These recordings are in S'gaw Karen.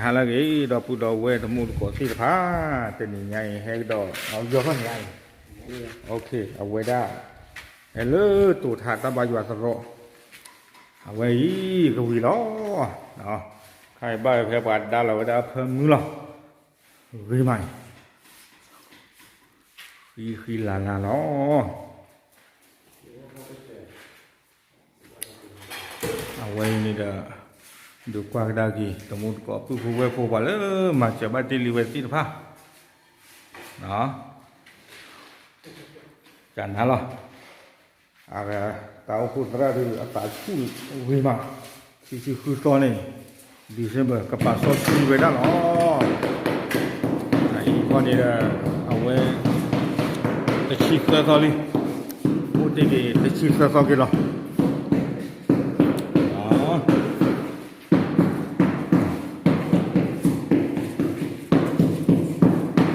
ဟါလၢအဂ့ၤ ဒီပုၢ်ဒီဝဲၢ်တံၤသကိးသ့ၣ်တဖၣ်, တနံၤညါအံၤ ဟဲကဒီး ယီၤထီၣ်န့ၣ်အံၤ, အဝဲဒၣ် ဟဲလၢတိၤထးတၢ်ဘါယွၤသရိာ်, အဝဲအံၤကဝံၤလီၤ, ခါအံၤဘၣ်ဝဲဖဲပှၤဒါလီၤဝဲဒၣ်ဖၢမုၢ်လီၤ, ဂ့ၤမးအံၤ, ဃံဃံလၤလၤလီၤ. အဝဲအံၤန့ၣ်ဒီး ဒုးကွၢ်ကဒါက့ၤ တံၤသကိးပုၢ်ဖိဝဲၢ်ဖိ ပှၤလၢမၤစၢၤဘၣ်တ့ၢ်လံဝဲသ့ၣ်တဖၣ်, ကနၤလီၤ, တၢ်အိၣ်ဖှိၣ်သရၣ်ဒုးအသးဆူၣ်ဂ့ၤမး, ခံဆံဃုသီန့ၣ် December ကပာ်စီဆှံဝဲဒၣ်လီၤ. အံၤဃီန့ၣ်ဒီး အဝဲ တဆံသၢသီလံ, အိၣ်တ့ၢ်က့ၤတဆံသၢသီက့ၤလီၤ.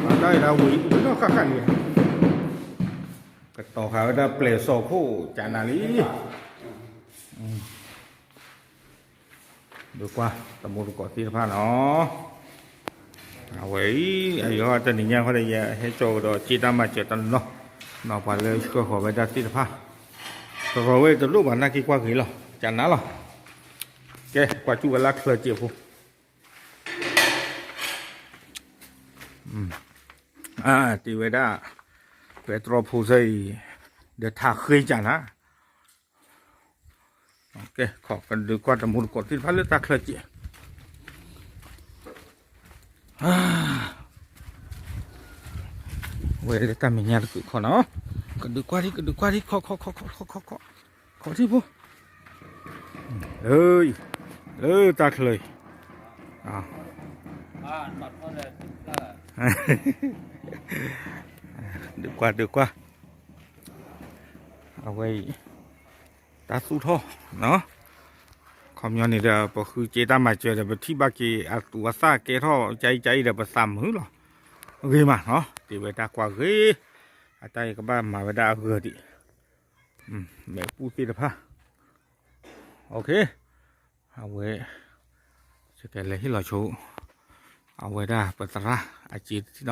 အတၢ်အံၤဒၣ်ဝံၤဝံၤလီၤဃၣ်ဃၣ်လံ, ကတီၤဃာ်ဝဲဒၣ်ပျဲၢ်စီၣ်ခိၣ်ကနၤလံ. ဒုးကွၢ် တံၤသကိးသ့ၣ်တဖၣ်နီၤ, အဝဲအံၤ အယီၤတနံၤညါဃီဒီး ယဟဲကၠီကဒီးစ့တၢ်မၤစၢၤတနီၤ, နီၤပှၤလၢဆှၢဃီၤဝဲဒၣ်သ့ၣ်တဖၣ်, တရီဝဲတလိၣ်ဘၣ် နာ်က့ကွၢ်ဂ့ၤလီၤ, ကနၤလီၤ. ကဲ ကွၢ်စူၣ်ဝဲလၢချၢးစဲးဖိ အတ့ၢ်ဝဲဒၣ် ပဲတြီဖိသၢအံၤ ဒီးထးဃ့ကနၤ, ကဲ ကဒုးကွၢ်တံၤသကိးသ့ၣ်တဖၣ်လၢတၢ်ချၢးစဲး, ဝဲလၢတၢ်မဲာ်ညါတကုာ်ခီနီၤ, ကဒုးကွၢ်ထံ ကဒုးကွၢ်ထံ ခီ ခီ ခီ ခီ ခီ ခီ ခီထံဖိ, လၢ လၢတၢ်ချၢးအံၤ ဒုးကွၢ် ဒုးကွၢ်, အဝဲအံၤ တၢ်သူၣ်ထီၣ်နီၤ, ခီပညီန့ၣ်ဒီး ပဃုစ့တၢ်မၤစၢၤဒီး ပထံၣ်ဘၣ်က့ၤအသူးအသၣ်ကဲထီၣ် ကအံၤကအံၤဒီး ပသးမုာ်လီၤ, ဂ့ၤမးနီၤ, တ့ၢ်ဝဲတၢ်ကွၢ်ဂ့ၤ, အတၢ်အံၤကဘၣ်မၤဝဲဒၣ်အဂၢၤဒံး, မဲာ်ပူၣ်သ့ၣ်တဖၣ်, အဝဲ ယကလဲၤဟ့ၣ်လီၤဆိ အဝဲဒၣ်ပသရၣ်အစ့နီၤ.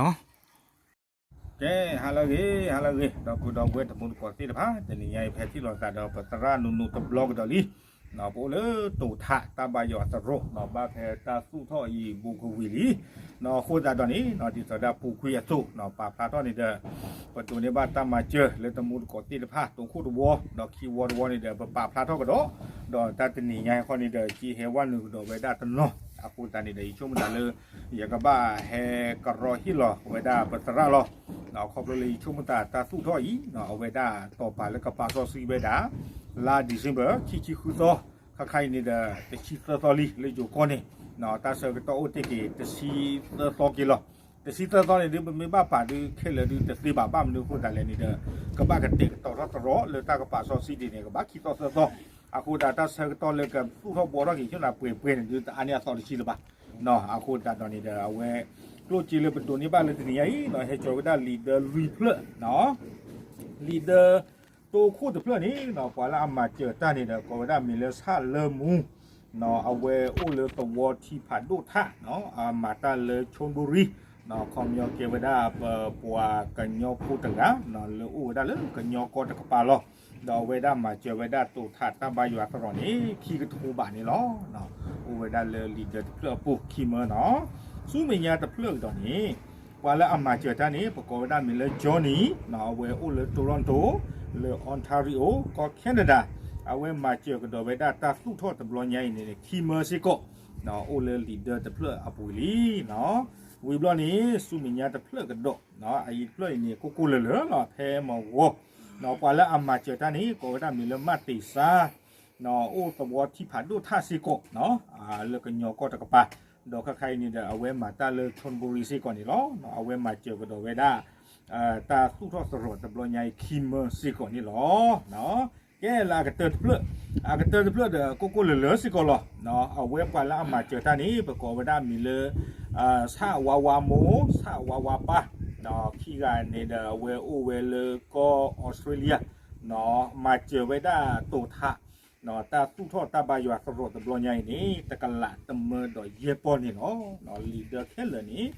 ကဲ ဟါလၢအဂ့ၤ ဟါလၢအဂ့ၤ ဒီပုၢ်ဒီဝဲၢ်တံၤသကိးသ့ၣ်တဖၣ်, တနံၤညါအံၤ ပဟဲထံၣ်လိာ်သးဒီးပသရၣ်နူနူတဘျီကဒီးလံ, ပအိၣ်လၢတိၤထးတၢ်ဘါယွၤသရိာ်နီၤ, ဘၣ်ဖဲတၢ်သူၣ်ထီၣ်အံၤဘူးကဝံၤလံ, အဃိသတးဒီးန့ၣ် ဒ်သိးဒၣ်ပူၤကွံာ်အသိးနီၤ ပာ်ဖျါထီၣ်န့ၣ်ဒီး ပဒိးန့ၢ်ဘၣ်တၢ်မၤစၢၤလၢတံၤသကိးသ့ၣ်တဖၣ် တိၤခိၣ်တဝီ ဒီးခံဝီတဝီန့ၣ်ဒီး ပပာ်ဖျါထီၣ်ကဒီး, ဒီးတၢ်တနံၤညါအံၤဃီန့ၣ်ဒီး က့ဟဲဝဲနုာ်ကဒီးဝဲဒၣ်တနီၤ, အဃိသတးန့ၣ်ဒီး ယဆိကမိၣ်သးလၢ ယကဘၣ်ဟဲကရီဟ့ၣ်လီၤဝဲဒၣ်ပသရၣ်လီၤ, ခီဖျိလၢယဆိကမိၣ်သးတၢ်သူၣ်ထီၣ်အံၤ အဝဲဒၣ်တီၤပာ်လၢကပာ်စီဆှံဝဲဒၣ် လါ December ခံဆံဃုသီ, ခါခါအံၤန့ၣ်ဒီး တဆံသၢသီလံ လၢယိၤကီၢ်န့ၣ်, တၢ်ဆၢကတီၢ်အိၣ်တ့ၢ်က့ၤ တဆံသၢသီက့ၤလီၤ. တဆံသၢသီန့ၣ်ဒုး ပမ့ၢ်ဘၣ်ပာ်ဒုး ခဲလၢာ်ဒုးတသ့ဘၣ်, ဘၣ်မနုၤအဃိသတးလဲၣ်န့ၣ်ဒီး ကဘၣ်ကတဲာ်ကတီၤထီၣ်သရိာ်လၢတၢ်ကပာ်စီဆှံဒ်န့ၣ် ကဘၣ်ခံသီသၢသီ, အဃိသတးတၢ်ဆၢကတီၢ်လၢကသူၣ်ထီၣ်ဘှီထီၣ်က့ၤ ဆိနၤပှဲၤပှဲၤန့ၣ်ဒုး တအါန့ၢ်အသီတဆံလၢၤဘၣ်, အဃိသတးဒီးန့ၣ်ဒီး အဝဲ ကျိၣ်စ့လၢပဒိးန့ၢ်ဘၣ်လၢတနံၤညါအံၤ ဟဲကၠီၤဝဲဒၣ်လံာ်ဒၢလွံၢ်ဖျၢၣ်, လံာ်ဒၢ တိၤခိၣ်တဖျၢၣ်န့ၣ် ပှၤလၢအမၤစၢၤတၢ်န့ၣ်ဒီး ကိးဝဲဒၣ်မံၤလၢဆၣ်လၢမူ, အဝဲအိၣ်လၢသဝီထံဖးဒိၣ်ထၣ်, အမၤတၢ်လၢ Chonburi, ခီပညီကဲဝဲဒၣ်ပပှၤကညီဖိတဂၤ လၢအိၣ်ဝဲဒၣ်လၢကညီကီၢ်တကပၤလီၤ. ဒီးအဝဲဒၣ်မၤစၢၤဝဲဒၣ်တိၤထးတၢ်ဘါယွၤသရိာ်န့ၣ် ခံကထိဘးန့ၣ်လီၤ. အိၣ်ဝဲဒၣ်လၢလံာ်ဒၢတဖျၢၣ်အပူၤခံမၢနီၤ. ဆူမဲာ်ညါတဖျၢၣ်ကဒီးန့ၣ် ပှၤလၢအမၤစၢၤတၢ်န့ၣ် ပကိးဝဲဒၣ်မံၤလၢ Johnny, အဝဲအိၣ်လၢ Toronto, လၢ Ontario ကီၢ် Canada, အဝဲမၤစၢၤကဒီးဝဲဒၣ်တၢ်သူၣ်ထီၣ်တဘျီညါအံၤန့ၣ် ခံမၢစ့ၢ်ကီး, အိၣ်လၢလံာ်ဒၢတဖျၢၣ်အပူၤလံ. ဝံၤဘျီန့ၣ် ဆူမဲာ်ညါတဖျၢၣ်ကဒီး, အအံၤတဖျၢၣ်အံၤန့ၣ် ကိၢ်ကိၢ်လၢၤလၢၤလီၤ ဖဲမဂီၤ, ပှၤလၢအမၤစၢၤတၢ်န့ၣ် ကိးဝဲဒၣ်မံၤလၢ မးတ့ၤစါ အိၣ်သဝီထံဖးဒိၣ်ထၣ်စ့ၢ်ကီး, လၢကညီကီၢ်တကပၤ, ဒီးခဲခါအံၤန့ၣ်ဒီး အဝဲမၤတၢ်လၢ Chonburi စ့ၢ်ကီးန့ၣ်လီၤ. အဝဲမၤစၢၤကဒီးဝဲဒၣ် တၢ်သူၣ်ထီၣ်သရိာ်တဘျီညါအံၤ ခံမၢစ့ၢ်ကီးန့ၣ်လီၤ. ကဲလၢအကတၢၢ်တဖျၢၣ်, အကတၢၢ်တဖျၢၣ်ဒီး ကိၢ်ကိၢ်လၢၤလၢၤစ့ၢ်ကီးလီၤ. အဝဲပှၤလၢအမၤစၢၤတၢ်န့ၣ် ပကိးဝဲဒၣ်မံၤလၢ ဆၣ်ဝါဝါမိၢ်, ဆၣ်ဝါဝါပၢ်, ခံဂၤန့ၣ်ဒီး အဝဲအိၣ်ဝဲလၢကီၢ်အီစထြ့လယါ, မၤစၢၤဝဲဒၣ်တိၤထး တၢ်သူၣ်ထီၣ်တၢ်ဘါယွၤသရိာ်တဘျီညါအံၤန့ၣ် တကလးတမၢဒီးယဲၢ်ပီၢ်န့ၣ်လီၤ. လံာ်ဒၢခဲလၢာ်န့ၣ်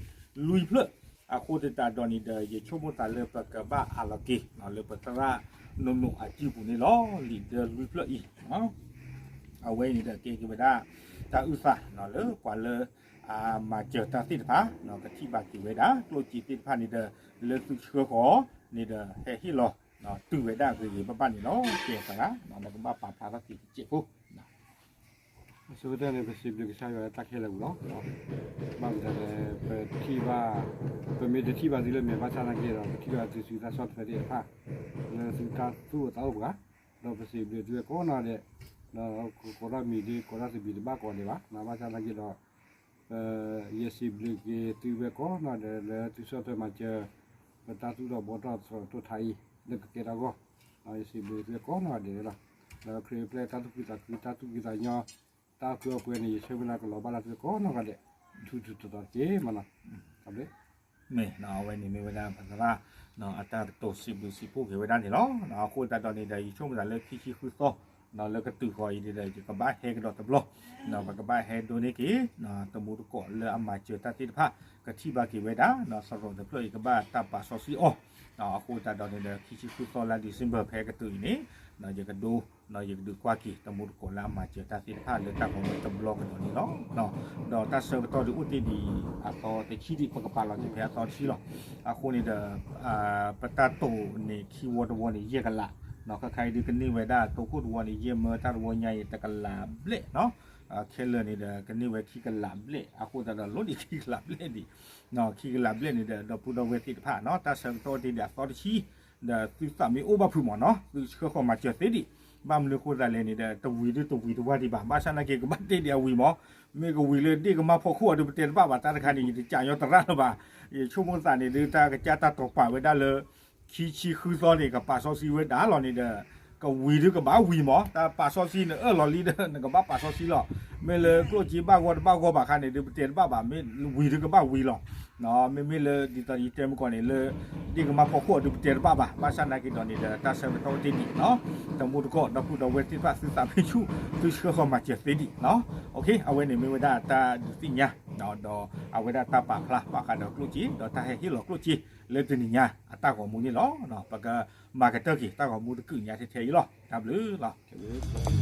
လွံၢ်ဖျၢၣ်. အဃိသတးဒီးန့ၣ်ဒီး ယဆိကမိၣ်သးလၢပကဘၣ်အးလီၤက့ၤ လၢပသရၣ်နိၣ်နိၣ်အစုပူၤန့ၣ်လီၤ. လံာ်ဒၢလွံၢ်ဖျၢၣ်အံၤ အဝဲအံၤန့ၣ်ဒီးကဲက့ၤဝဲဒၣ် တၢ်အုၣ်သးလၢပှၤလၢ အမၤစၢၤတၢ်သ့ၣ်တဖၣ် ကထံၣ်ဘၣ်က့ၤဝဲဒၣ် ကျိၣ်စ့သ့ၣ်တဖၣ်န့ၣ်ဒီး လၢသုဆှၢဃီၤန့ၣ်ဒီး ဟဲဟ့ၣ်လီၤ တုၤဝဲဒၣ်ဂ့ၤဂ့ၤဘၣ်ဘၣ်န့ၣ်လီၤ. ကဲသရၣ် နကဘၣ်ပာ်ဖျါထီၣ်က့ၤတစဲးဖိ အဆိကတၢၢ်န့ၣ် ပစံးဘျုးကစၢ်ယွၤလၢတၢ်ခဲလၢာ်ပူၤလီၤ. ဘၣ်မတၤလဲၣ် ပထံၣ်ဘၣ် ပမ့ၢ်တထံၣ်ဘၣ်သုလၢမဲာ်ဘၣ်ဆၣ်သနာ်က့ဒီး ပထံၣ်ဘၣ်သုစုသၣ်ဆီၣ်ထွဲသ့ၣ်တဖၣ် လၢသုတၢ်သူၣ်အိၣ်သးအိၣ်ပှၤ ဒီးပစံးဘျုးသုဝဲကိးနီၢ်ဒဲး ဒီးကိးထီၣ်မံၤဒ်ကိးထီၣ်သုမံၤတဘၣ်ကိးဒဲးဘၣ် ဘၣ်ဆၣ်သနာ်က့ဒီး ယစံးဘျုးက့ၤသုဝဲကိးနီၢ်ဒဲးလၢသုဆီၣ်ထွဲမၤစၢၤ ပတၢ်သူၣ်ထီၣ်ဘှီထီၣ်သရိာ်တိၢ်ထါအံၤ လၢကကဲထီၣ်အဂီၢ် ယစံးဘျုးသုဝဲကိးနီၢ်ဒဲးလီၤ. ဒီးခရံာ်အပျဲၢ်တၢ်သူၣ်ဖှံသးခု တၢ်သူၣ်ဖှံသးညီ တၢ်အီၣ်ကုအီပှဲၤန့ၣ် ယဆၢမုၢ်လၢ်ကလီၤဘၣ်လၢသုဝဲကိးနီၢ်ဂၤဒဲး ထူထူတီတီတက့ၢ်မနီၤ. မ့ၢ်အဝဲန့ၣ်မ့ၢ်ဝဲဒၣ်ပသရၣ် အတၢ်ကတိၤစံးဘျုးစံးဖှိၣ်က့ၤဝဲဒၣ်န့ၣ်လီၤ. အဃိသတးဒီးန့ၣ်ဒီး ယဆိကမိၣ်သးလၢခံဆံဃုသီ လၢကတုၤဃီၤအံၤဒီး ယကဘၣ်ဟဲကဒီးတဘျီ ပကဘၣ်ဟဲဒိးန့ၢ်က့ၤ တမူတကိးလၢအမၤစၢၤတၢ်သ့ၣ်တဖၣ် ကထံၣ်ဘၣ်က့ၤဝဲဒၣ် သရိာ်တဖျၢၣ်အံၤကဘၣ်တၢ်ပာ်စီဆှံအီၤ အဃိသတးဒီးန့ၣ်ဒီး ခံဆံဃုသီလါ December ဖဲကတုၤအံၤန့ၣ် ယကဒိ ယကဒုးကွၢ်က့ၤ တမူတကိးလၢအမၤစၢၤတၢ်သ့ၣ်တဖၣ်လၢတၢ်ဂီၤမူတဘျီကဒီးန့ၣ်လီၤ. ဒီးတၢ်ဆၢကတီၢ်ဒုးအိၣ်တ့ၢ်ဒံးအသီတဆံဒံး ပကပာ်လီၤက့ၤဖဲအသီတဆံလီၤ. အဃိန့ၣ်ဒီး ပတၢ်တိာ်န့ၣ်ခံဝီတဝီန့ၣ် ယဲၢ်ကလး ခါခါအံၤဒုးကန့ၢ်ဝဲဒၣ်တိခိၣ်တဝီန့ၣ် ယဲၢ်မၢတၢ်တဝီညါအံၤ တကလးဘျဲၣ်နီၤ ခဲလၢာ်န့ၣ်ဒီး ကန့ၢ်ဝဲခံကလးဘျဲၣ် အဃိသတးဒီး လိၣ်ဒံးခံကလးဘျဲၣ်ဒံး ခံကလးဘျဲၣ်န့ၣ်ဒီး ဒီပုၢ်ဒီဝဲၢ်သ့ၣ်တဖၣ်နီၤ တၢ်ဆၢကတီၢ်အိၣ်တ့ၢ်ဒံးအသီတဆံ ဒီးသုသးမ့ၢ်အိၣ်ဘၣ်ဖုးမးနီၤ သုဆှၢဃီၤမၤစၢၤသ့ဒံး ဘၣ်မနုၤအဃိသတးလဲၣ်န့ၣ်ဒီး တဝံၤဒုးတဝံၤတဝါဒံးဘၣ် ဘၣ်ဆၣ်သနာ်က့ ကဘၣ်တ့ၢ်ဒံးအဝံၤမး မ့ၢ်ကဝံၤလၢဒ့ၣ်ကမၣ်ဖီခိၣ်အီၤဒုး ပတဲတဘၣ်ဘၣ် တၢ်တခါန့ၣ် ယတကးညီသရၣ်လၢၤဘၣ် ယဆိကမိၣ်သးန့ၣ်ဒုး တၢ်ကစၢ်တၢ်တိာ်ပာ်ဝဲဒၣ်လၢ ခံဆံဃုသီန့ၣ် ကပာ်စီဆှံဝဲဒၣ်လီၤန့ၣ်ဒီး ကဝံၤဒုးကဘၣ်ဝံၤမး တၢ်ပာ်စီဆှံန့ၣ်အၢၣ်လီၤလံဒီး နကဘၣ်ပာ်စီဆှံလီၤ မ့ၢ်လၢကျိၣ်စ့ဘၣ်ဂီၢ်တဘၣ်ဂီၢ်ဘၣ်ခါန့ၣ်ဒုး ပတဲတဘၣ်ဘၣ် မ့ၢ်ဝံၤဒုးကဘၣ်ဝံၤလီၤ မ့မ့ၢ်လၢဒ်သိးယတဲမုၢ်ကီၢ်န့ၣ် လၢဒ့ၣ်ကမၣ်ဖီခိၣ်အီၤဒုး ပတဲတဘၣ်ဘၣ် ဘၣ်ဆၣ်သနာ်က့ဒီးန့ၣ်ဒီး တၢ်ဆၢကတီၢ်အိၣ်တ့ၢ်ဒံးနီၤ တမူတကိး ဒီပုၢ်ဒီဝဲၢ်သ့ၣ်တဖၣ်သုသးမ့ၢ်ဆူၣ် သုဆှၢဃီၤမၤစၢၤသ့ဒံးနီၤ အဝဲန့ၣ်မ့ၢ်ဝဲဒၣ်တၢ်ဒုးသ့ၣ်ညါ ဒီးအဝဲဒၣ်တၢ်ပာ်ဖျါဘၣ်ဃးဒီးကျိၣ်စ့ ဒီးတၢ်ဟဲဟ့ၣ်လီၤကျိၣ်စ့ လၢတနံၤညါအတၢ်ဂီၤမူန့ၣ်လီၤ. ပကမၤကတၢၢ်က့ၤတၢ်ဂီၤမူတကုးညါထဲထဲအံၤလီၤ. တၢ်ဘျုးလီၤ.